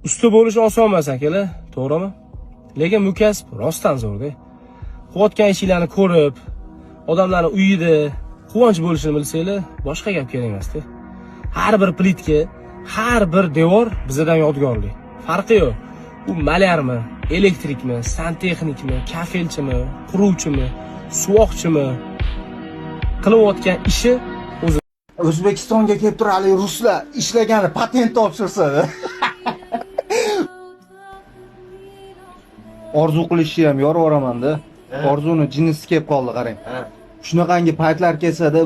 Usta bo'lish oson emas, akalar, to'g'rimi? Lekin bu kasb rostdan zo'rda. Qilayotgan ishinglarni ko'rib, odamlarni uyida quvonch bo'lishini bilsanglar, boshqa gap kerak emasda. Har bir plitka, har bir devor bizadan yodgorlik. Farqi yo'q. U malyarmi, elektrikmi, santexnikmi, kafelchimi, quruvchimi, suvoqchimi, qilayotgan ishi o'zi O'zbekistonga kelib turib, haligi ruslar ishlagani patent topshirsa. Orzu qilishni ham yorib yuboramanda. Orzuni jinnisi kelib qoldi, qarang. Shunaqangi paytlar kelsada,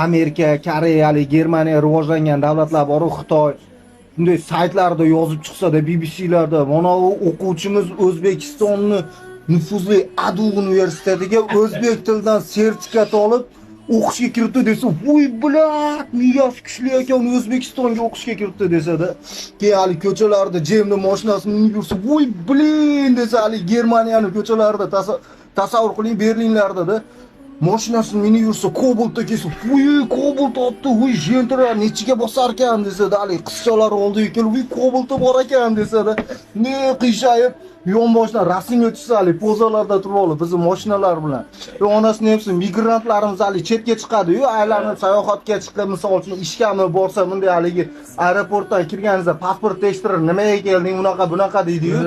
Amerika, Koreya, haligi Germaniya, rivojlangan davlatlar boru, Xitoy shunday saytlarda yozib chiqsada, BBClarda mana bu o'quvchimiz O'zbekistonni nufuzli ADU universitetiga o'zbek tilidan sertifikat olib o'qishga kiribdi desa, voy блядь, miyasi kuchli ekan, O'zbekistonga o'qishga kiribdi desada, keyin hali ko'chalarda Jemni mashinasini minib yursa, voy блин desa, hali Germaniyani ko'chalarida tasavvur qiling, Berlinlardada mashinasini minib yursa, Cobaltda kelsa, voy, Cobalt olibdi, voy, Gentra nechiga bosarkan desada, haligi qizchalar oldiga kelib, voy, Cobalti bor ekan desada, ne qiyshayib yonboshidan rasmga tushsa, haligi pozalarda turib olib bizni mashinalar bilan. E, onasini emsin, migrantlarimiz haligi chetga chiqadi-yu, aylanib sayohatga chiqib, misol uchun ishgami borsa, bunday haligi aeroportdan kirganingizda pasport tekshirib, nimaga kelding, unaqa bunaqa deydi-yu.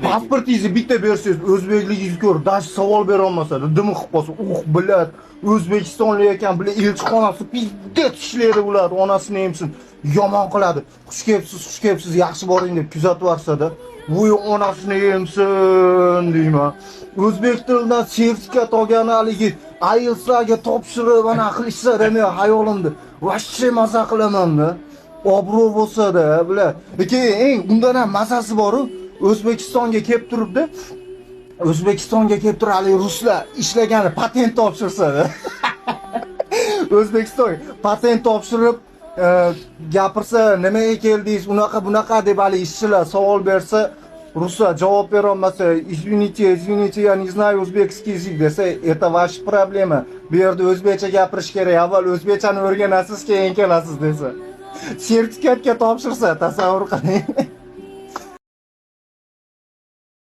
Pasportingizni bitta bersangiz, o'zbekligingizni ko'rib, даже savol bera olmasa, dimi qilib qolsa, uh, блядь, o'zbekistonlik ekan, bular, elchixonasi пиздец ishlaydi ular, onasini emsin, yomon qiladi. Xush kelibsiz, xush kelibsiz, yaxshi boring deb kuzatib yuborsada, voy, onasini emsin deyman. O'zbek tilidan sertifikat olgani haligi IELTSlarga topshirib, ana qilishsa, men hayolimda вообще maza qilamanda. Obro' bo'lsa-da, bular. Keyin eng undan ham mazasi boru, O'zbekistonga kelib turibdi. O'zbekistonga kelib turib, haligi ruslar ishlagani patent topshirsa. O'zbekiston patent topshirib, gapirsa, nimaga keldingiz, unaqa bunaqa deb haligi ishchilar savol bersa, ruslar javob berolmasa, "Извините, извините, я не знаю узбекский язык" desa, "Это ваша проблема, bu yerda o'zbekcha gapirish kerak, avval o'zbekchani o'rganasiz, keyin kelasiz" desa, sertifikatga topshirsa, tasavvur qiling.